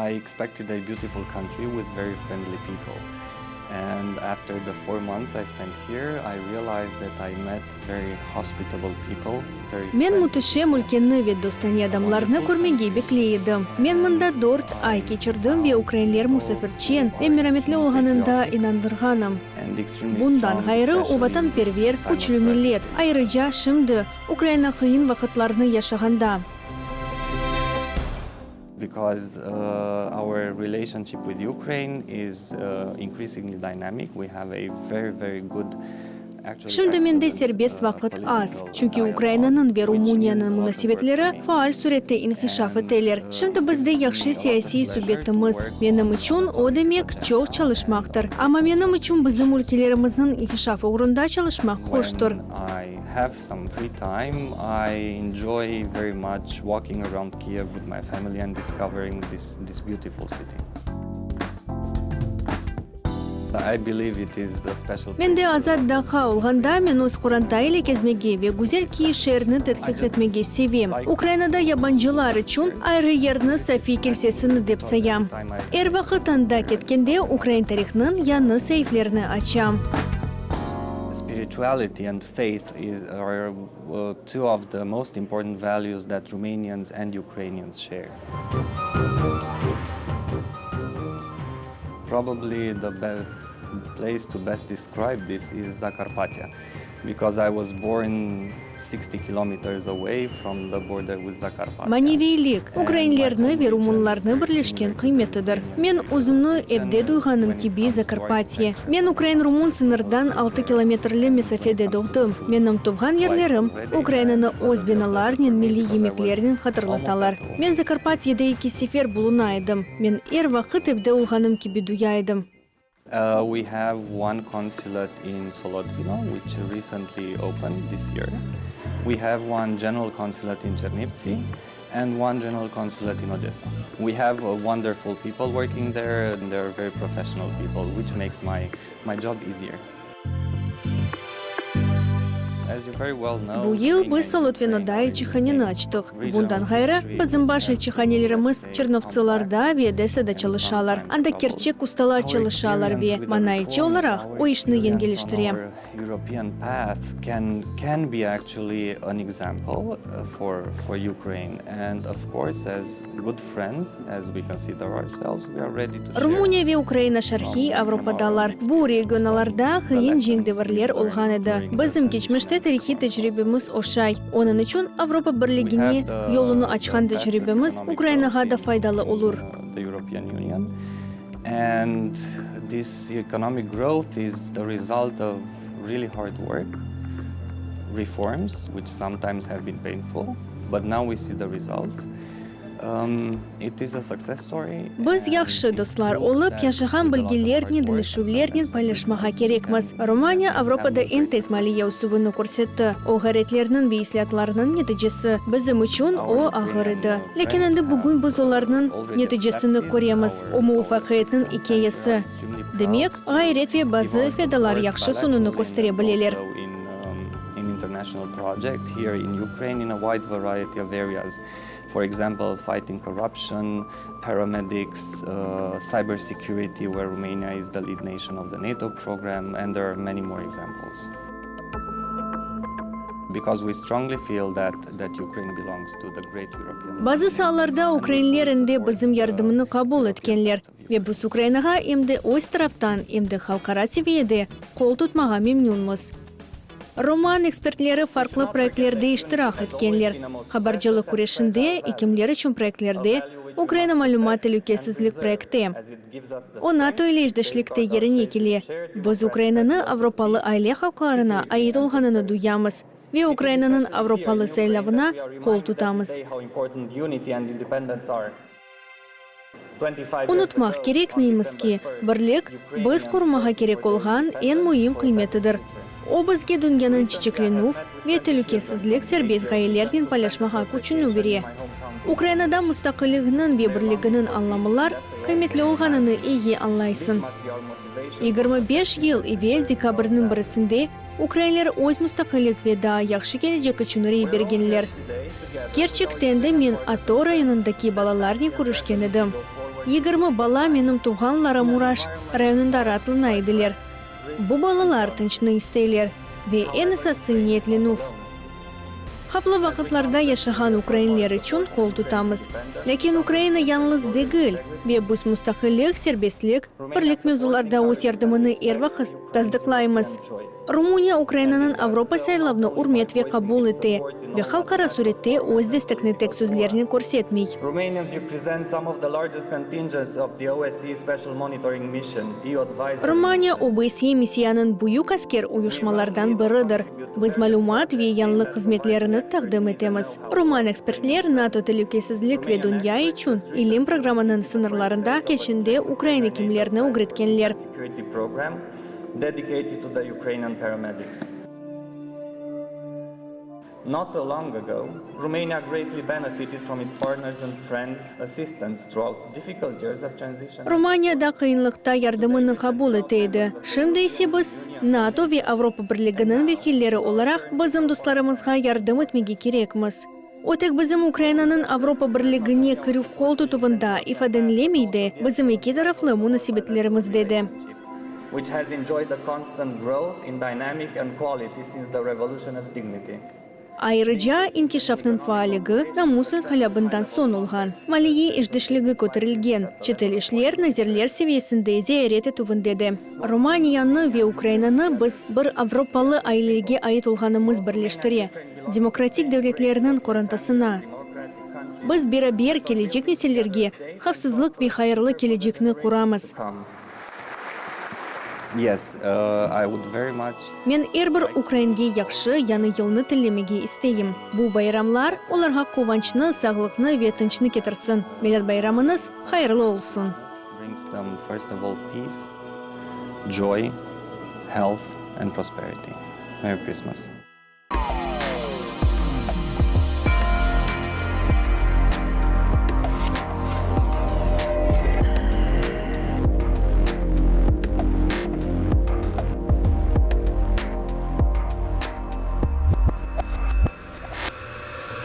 I expected a beautiful country with very friendly people. And after the four months I spent here, I realized that I met very hospitable people, very Men müteşem ülkeni ve dostane adamlarnı körmege bekley edim. Men mında dört ay keçirdim ve ukrainler musafirçen ve merametli olğanında inandırğanım. Bundan ğayrı, o vatanperver, küçlü millet. Ayrıca, şimdi, Ukraina qıyın vaqıtlarnı yaşağanda. Because our relationship with Ukraine is increasingly dynamic, we have a very, very good, actually Şimdi mende serbest vaqıt az, çünki Ukrainanıñ ve Rumuniyanıñ munasebetleri faal sürette inkişaf eteler. Şimdi bizde yahşı siyasiy subetimiz. Menim içün o demek, çoq çalışmaqtır. Amma menim içün bizim ülkelerimizniñ inkişafı oğrunda çalışmaq hoştur. Have some free time, I enjoy very much walking around Kiev with my family and discovering this this beautiful city. I believe it is a special Mende azat daqqa olğanda, men öz qoranta ile kezmege ve güzel Kiyev şeerini tedqiq etmege sevem. Ukrainada yabancılar içün ayrı yerni Sofiy kilsesini dep sayam. Er vaqıt anda ketkende ukrain tarihnıñ yañı saiflerini açam. Spirituality and faith is are two of the most important values that Romanians and Ukrainians share. Probably the place to best describe this is Zakarpatya, because I was born 60 kilometers away from the border with Zakarpatya. Maneviylik, ukrainlerni ve rumunlarnı birleşken qıymetidir. Men özümni evde duyğanım kibi Zakarpatye. Men ukrain-rumun sıñırdan altı kilometrli mesafede doğdım. Menim tuvğan yerlerim Ukrainanı öz binalarnen, milliy yemeklernen hatırlatalar. Men Zakarpatyede eki sefer buluna edim. Men er vaqıt evde olğanım kibi duya edim. We have one consulate in Solodvino, which recently opened this year. We have one general consulate in Chernivtsi and one general consulate in Odessa. We have wonderful people working there and they are very professional people, which makes my my job easier. Bu yıl biz Solotvinoda elçihaneni açtıq. Bundan ğayrı, bizim baş elçihanelerimiz Çernovtsılarda ve Odessada çalışalar. Anda kerçek ustalar çalışalar ve mana elçi olaraq o işni yengilleştire. European path can can be actually an example for for Ukraine and of course as good friends as we consider ourselves we are ready to share. Rumuniya ve Ukraina Şarqiy Avropadalar. Bu regionalarda qıyın cenk devirler olğan edi. Bizim keçmişte tarihiy tecribemiz oşay. Onıñ içün Avropa Birligine yolunı açqan tecribemiz Ukrainağa da faydalı olur. The European Union and this economic growth is the result of really hard work, reforms, which sometimes have been painful, but now we see the results. It is a success story. Biz yahşı dostlar olıp, yaşağan bilgilernen, deñişüvlernen paylaşmağa kerekmiz. Romaniya Avropada eñ tez maliye ösüvini körsetti. O ğayretlerniñ ve islâatlarnıñ neticesi. Bizim içün o ağır edi. Lâkin endi bugün biz olarnıñ neticesini köremiz, o muvafaqiyetniñ ikâyesi. Demek, ğayret ve bazı fedalar yahşı soñunı köstere bileler. Bazı saalarda ukrainler endi bizim yardımnı qabul etkenler, ve biz Ukrainağa em de öz taraftan, em de halqara seviyede qol tutmağa memnünmiz. Roman ekspertleri farqlı proyektlerde iştirak etkenler, qabarcılıq küreşinde, ekimler içün proyektlerde, Ukraina malümat telükesizlik proyekti. O, NATO ile işdeşlikte yerine kele. Biz Ukrainanı avropalı aile halqlarına ait olğanını duyamız ve Ukrainanıñ avropalı saylavına qol tutamız. Unutmaq kerekmeymiz ki, birlik, biz qorumağa kerek olğan eñ müim qıymetidir. O, bizge dünyanıñ çiçeklenüv ve telükesizlik serbest ğayelernen paylaşmağa küçüni bere. Ukrainada mustaqilliginiñ ve birliginiñ añlamılar qıymetli olğanını eyi añlaysıñ. 25 yıl evel dekabrniñ birisinde ukrainler öz mustaqillik ve daa yahşı kelecek içün rey bergenler. Kerçekten de men ATO rayonındaki balalarnen körüşken edim. 20 bala menim tuvğanlarım Muraş rayonında raatlana ediler. Bu balalar tınçnı isteyler ve eñ esası niyetlenüv. Havflı vaqıtlarda yaşağan ukrainler içün qol tutamız. Lâkin Ukraina yañlız degil ve biz mustaqillik, serbestlik, birlik mevzularda öz yardımını er vaqıt tasdıqlaymız. Rumuniya Ukrainanıñ Avropa saylavını ürmet ve qabul ete ve halqara sürette öz destekni tek sözlernen körsetmey. Romaniya OBSE missiyanıñ büyük asker uyuşmalardan biridir. Biz malümat ve yañılıq hızmetlerini taqdim etemiz. Roman ekspertler NATO telükesizlik ve dünya içün ilim programınıñ sıñırlarında keçende ukrain ekimlerini ögretkenler. Dedicated to the Ukrainian paramedics. Not so long ago, Romania greatly benefited from its partners and friends' assistance throughout difficult years of transition. Romaniya da qıyınlıqta yardımını qabul ete edi. Şimdi ise biz, NATO ve Avropa Birliginiñ vekilleri olaraq, bizim dostlarımızğa yardım etmege kerekmiz. O tek bizim Ukrainanıñ Avropa Birligine kirüv qol tutuvında ifadenlemey de, bizim eki taraflı munasebetlerimizde de. Which has enjoyed a constant growth in dynamic and quality since the Revolution of Dignity. Ayrıca, inkişafnıñ faalligi Namus inqilâbından soñ olğan, maliye işdeşligi köterilgen, çetel işler nazirler seviyesinde ziyaret etüvinde de. Romaniyanı ve Ukrainanı biz bir avropalı ailege ait olğanımız birleştire, demokratik devletlerniñ qorantasına. Biz beraber kelecek nesillerge havfsızlıq ve hayırlı kelecekni quramız. Yes, I would very much. Men er bir ukrainge yahşı Yañı yılnı tilemege isteyim. Bu bayramlar olarğa quvançnı, sağlıqnı ve tınçnı ketirsin. Milât bayramıñız hayırlı olsun! Brings them, first of all, peace, joy, health and prosperity. Merry Christmas!